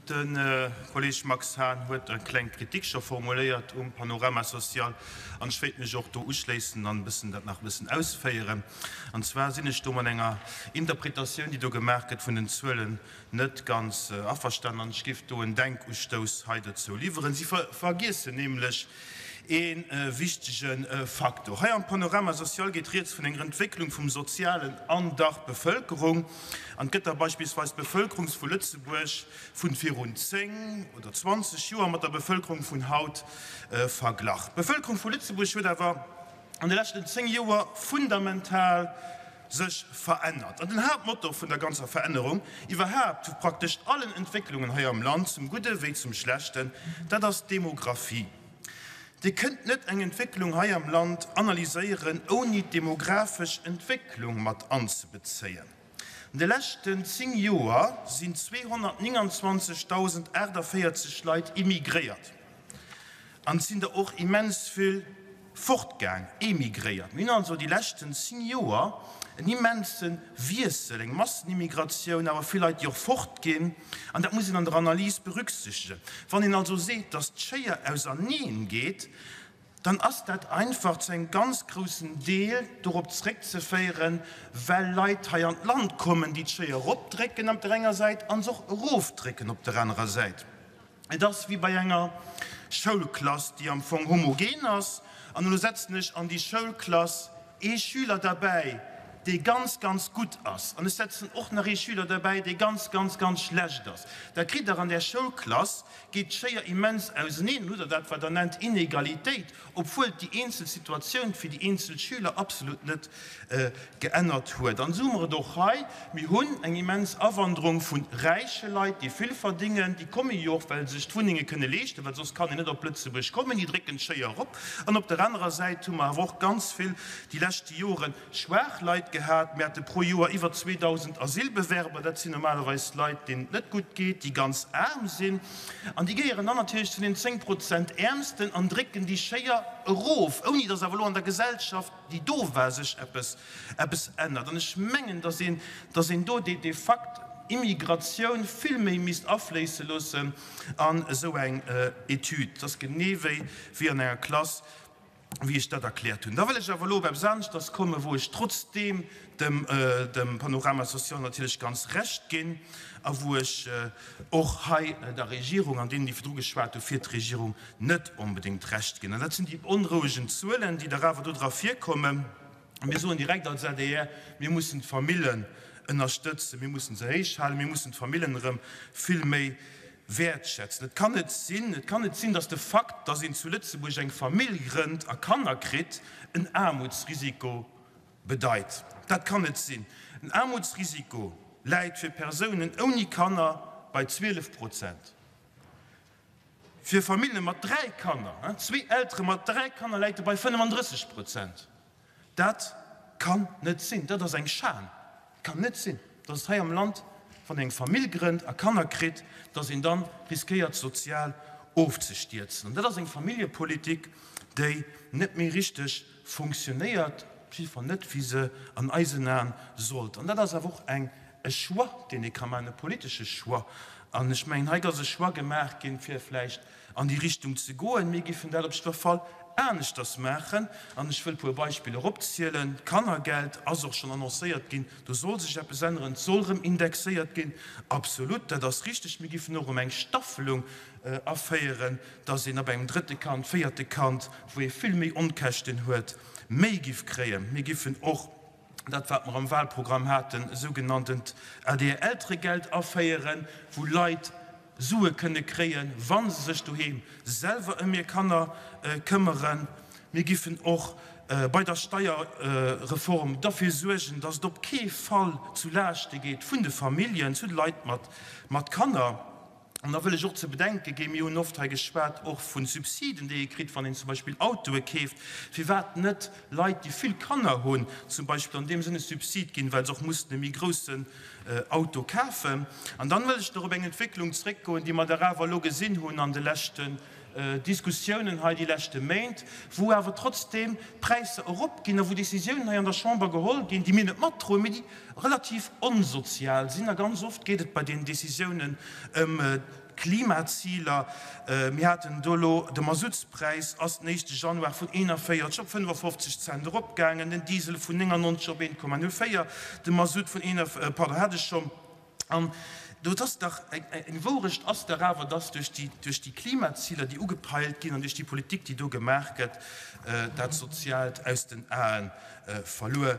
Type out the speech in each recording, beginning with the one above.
De Kolleeg Max Hahn huet eng kleng Kritik scho formuléiert um Panorama social an ech wéilt mech och do uschléissen an e bëssen dat nach e bëssen ausféieren. An zwar sinn ech do mat enger Interpretatioun, déi do gemaach gëtt vun den Zuelen, net ganz averstanen an ech géif do en Denkustouss hei dozou liwweren. Si vergiessen nämlech ee wichtege Faktor. Hei am Panorama social geet rieds vun enger Entwécklung vum sozialen an der Bevëlkerung. An et gëtt da beispillsweis d'Bevëlkerungs vu Lëtzebuerg vun virun 10 oder 20 Joer mat der Bevëlkerung vun haut verglach. D'Bevëlkerung vu Lëtzebuerg huet awer an de leschten 10 Joer fundamental sech verännert. An den Haaptmotor vun der ganzer Verännerung, iwwerhaapt vu praktesch allen Entwécklungen hei am Land, zum Gudde wéi zum Schlechten, dat ass d'Demographie. Dir kënnt net eng Entwécklung hei am Land analyséieren, ouni d'demographesch Entwécklung mat anzebezéien. An de leschten 10 Joer sinn 229.048 Leit immigréiert. An et sinn der och immens vill fortgaang, emigréiert. Mir hunn also déi leschten 10 Joer en immense Wiessel, eng Massenimmigratioun, awer vill Leit, déi och fortginn. An dat muss een an der Analys berücksichtegen. Wann een also seet, datt d'Schéier auserneen geet, dann ass dat einfach zu engem ganz groussen Deel dorop zréckzeféieren, well Leit hei an d'Land kommen, déi d'Schéier eropdrécken op der enger Säit a se och erofdrécken op der anerer Säit. Et ass wéi bei enger Schoulklass, déi am Fong homogen ass, an elo setzen ech an déi Schoulklass ee Schüler derbäi, dee ganz, ganz gutt ass, an ech setzen och nach ee Schüler derbäi, dee ganz, ganz, ganz schlecht ass. Da kritt Der an där Schoulklass, geet d'Schéier immens auseneen, hutt Der dat, wat Der nennt Inegalitéit, obwuel déi eenzel Situatioun fir déi eenzel Schüler absolut net geännert huet. An esou hu mer et och hei. Mir hunn eng immens Awanderung vu räiche Leit, déi vill verdéngen. Déi komme jo och, well se sech d'Wunnenge kënne leeschten, well soss kann een net op Lëtzebuerg kommen. Déi drécken d'Schéier erop. An op der anerer Säit hu mer awer och ganz vill déi leschte Joren schwaach Leit gehat. Mir hate pro Joer iwwer 2.000 Asylbewerber. Dat sinn normalerweis Leit, deenen et net gutt geet, déi ganz aarm sinn. An déi gehéieren dann natierlech zu den 10 Prozent Äermsten an drécken déi Schéier erof, ouni datt awer elo an der Gesellschaft, déi do war, sech eppes, eppes ännert. An ech mengen, datt een, datt een do dee, dee Fakt Immigratioun vill méi misst afléisse loossen an esou eng Etüd. Dat ass genee wéi, wéi an enger Klass, wéi ech dat erkläert hunn. Da wëll ech awer elo op eppes aneschters kommen, wou ech trotzdeem dem, dem Panorama social natierlech ganz Recht ginn a wou ech och hei der Regierung an deenen, déi virdru geschwat hu fir d'Regierung, net onbedéngt Recht ginn. An dat sinn déi onrouegen Zuelen, déi der awer do dra virkommen. Mir soen direkt als adr, Mir mussen d'Famillen ënnerstëtzen, mir mussen se héichhalen, mir mussen d'Famillen erëm vill méi wäertschätzen. Et kann net sinn, et kann net sinn, dass de Fakt, dass een zu Lëtzebuerg eng Famill grënnt a Kanner kritt, en Aarmutsrisiko bedeit. Dat kann net sinn. En Aarmutsrisiko läit fir Persounen ouni Kanner bei 12 Prozent. Fir Famillje mat 3 Kanner, zwee Eltere mat 3 Kanner, läit e bei 35 Prozent. Dat kann net sinn. Dat ass eng Schan. Et kann net sinn, dass et hei am Land, wann een eng Famill grënnt a Kanner kritt, dass een dann riskéiert sozial ofzestierzen. An dat ass eng Familljepolitik, déi net méi richteg funktionéiert, op jidde Fall net wéi se an eisen Aen sollt. An dat ass awer och eng e Choix, deen ee ka maachen, e politesche Choix. An ech mengen, hei ass e Choix gemaach ginn, fir vläicht an déi Richtung ze goen. Mir géifen dat op jiddwer Fall aneschters maachen. An ech wëll e puer Beispiller opzielen. D'Kannergeld ass och schonn annoncéiert ginn. Do soll sech eppes änneren. Et soll erëm indexéiert ginn. Absolut, dat ass richtig. Mir géifen och erëm eng Staffelung aféieren, dass een ab engem drëtte Kand, véierte Kand, wou ee vill méi Onkäschten huet, méi giff kréien. Mir giffen och dat, wat mer am Wahlprogramm haten, e sougenanntent ADR-Elteregeld aféieren, wou Leit Sue kënne kréien, wa se sech doheem selwer ëm hir Kanner këmmeren. Mir giffen och bei der Steierreform derfir suergen, dass et op kee Fall zu Laaschte geet vun de Familljen, zu de Leit mat Kanner. An da wëll ech och ze bedenke ginn, mir hunn oft hei geschwat och vu Subsiden, déi ee kritt, wann een zum Beispill Autoe keeft, firwat net Leit, déi vill Kanner hunn, zum Beispill an deem Sënn e Subsid ginn, well se och mussen e méi groussen Auto kafen. An dann wëll ech nach op eng Entwécklung zréckgoen, déi mer der awer elo gesinn hunn an de leschten Diskussiounen hei déi leschte Méint, wou awer trotzdeem d'Präisser eropginn a wou Décisiounen hei an der Chamber geholl ginn, déi mir net matdroen, mee déi relativ onsozial sinn. A ganz oft geet et bei deenen Décisiounen ëm. Klimaziler. Mir haten do elo, de Masutspräis ass den éischte Januar vun 41 op 55 Cent eropgaangen, den Diesel vun 99 op 1,04, de Masut vun 41, pardon, hat ech schonn. An do ass dach eng Wourecht ass dach awer, dass duerch déi, duerch déi Klimaziler, déi ugepeilt ginn an duerch déi Politik, déi do gemaach gëtt, dat Soziaalt aus den Ae verluer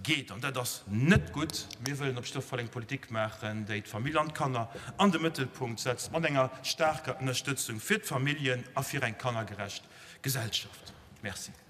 geet. An dat ass net gutt. Mir wëllen op jidder Fall eng Politik maachen, déi d'Famill an d'Kanner an de Mëttelpunkt setzt, mat enger staarker Ënnerstëtzung fir d'Familljen a fir eng kannergerecht Gesellschaft. Merci.